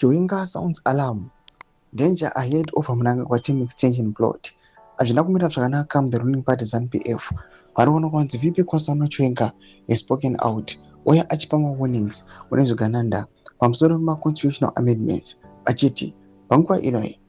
Chiwenga sounds alarm. Danger ahead of Mnangagwa team extension plot. Hazvina kumira zvakanaka mu the ruling party ZANU PF. Vari kuona kwanzi VP Constantino Chiwenga has spoken out uye achipa mawarnings kune zvigananda pamusoro pemaconstitutional amendments, achiti panguva inoyi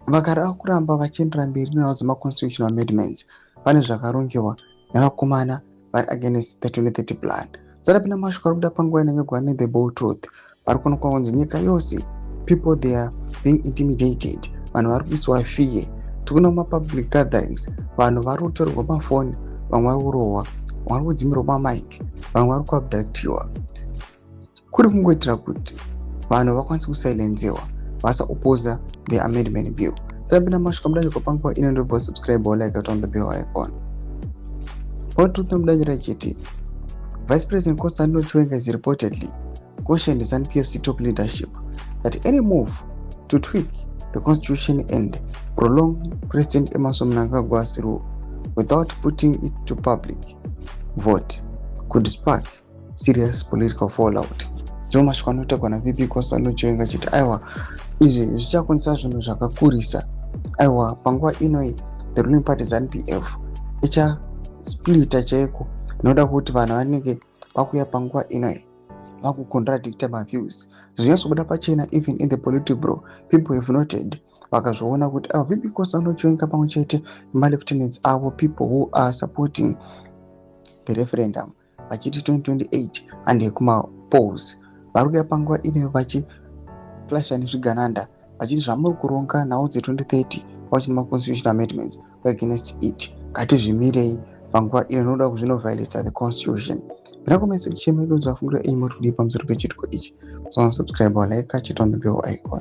vakada kuramba vachiendera mberi nenhau dzemaconstitutional amendments, pane zvakarongewa nevakomana vari against the 2030 plan. Dzarapinda mashoko ari kuda panguva inonyorwa neThe Bold Truth. Vari kuonekwa kunzi nyika yose people, they are being intimidated. Vanhu vari kuiswa fear. Tikuona mumapublic gatherings vanhu vari kutorerwa mafoni, vamwe vari kurohwa, vamwe vari kudzimirwa mamic, vamwe vari kuabductiwa, kuri kungoitira kuti vanhu vakwanise kusilencewa, vasaopposa the amendment bill. Dzarapinda mashoko amudanyirwa panguva ino. Ndobva subscribe, like, on the bell icon. Bold Truth nomudanyira chiti Vice President Constantino Chiwenga is reportedly cautioned ZANU-PF's top leadership that any move to tweak the constitution and prolong President Emmerson Mnangagwa's rule without putting it to public vote could spark serious political fallout. Ndiwo mashoko anotaurwa naVP Constantino Chiwenga chiti aiwa, izvi zvichakonzesa zvinhu zvakakurisa. Aiwa, panguva inoi the ruling party ZANU-PF ichasplita chaiko, noda kuti vanhu vanenge vakuya panguva inoi vakucontradicta maviews. Zvinyatsobuda pachena, even in the Politburo people have noted, vakazviona kuti ava VP Constantino Chiwenga pamwe chete nemalieutenants avo, people who are supporting the referendum vachiti 2028 hande kumapolls, vari kuya panguva ino vachiclasha nezvigananda, vachiti zvamuri kuronga nhau dze2030 vachine maconstitutional amendments, against it, ngatizvimirei panguva ino, nokuda kuzvinoviolata the constitution. Mina comment section medu dzafungira enyu muri kudii pamusoro pechitiko ichi. So subscribe, like, hit on the bell icon.